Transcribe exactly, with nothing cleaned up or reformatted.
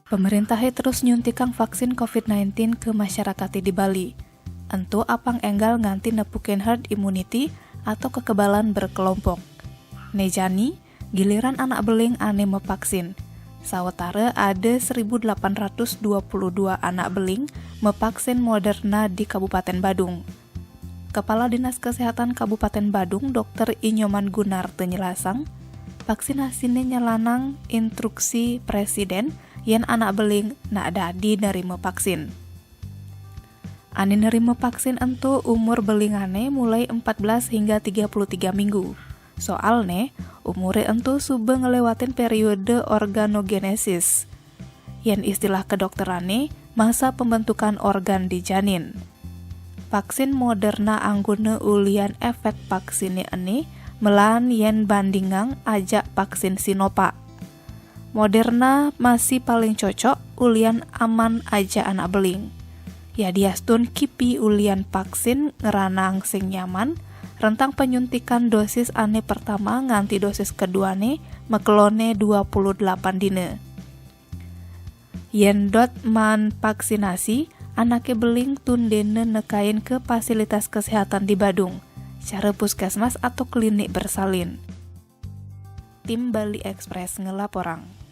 Pemerintah terus nyuntikang vaksin covid sembilan belas ke masyarakat di Bali. Entu apang enggal nganti nepukin herd immunity atau kekebalan berkelompok. Nejani, giliran anak beling ane mevaksin. Sawetara ada seribu delapan ratus dua puluh dua anak beling mevaksin Moderna di Kabupaten Badung. Kepala Dinas Kesehatan Kabupaten Badung, Dokter Inyoman Gunarte nyelasang, vaksinasine nyelanang instruksi Presiden yen anak beling nak dadi nerima vaksin. Ane nerima vaksin ento umur belingane mulai empat belas hingga tiga puluh tiga minggu. Soalne, umure ento suba ngelewatin periode organogenesis. Yen istilah kedokterane, masa pembentukan organ di janin. Vaksin Moderna anggone ulian efek vaksine ene melan yen bandingang ajak vaksin Sinovac. Moderna masih paling cocok ulian aman ajak anak beling. Yadiastun kipi ulian vaksin ngranang sing nyaman, rentang penyuntikan dosis ane pertama nganti dosis keduane mekelone dua puluh delapan dina. Yen dot maan vaksinasi, anake beling tundene nekain ke fasilitas kesehatan di Badung, cara puskesmas atau klinik bersalin. Tim Bali Express ngelaporang.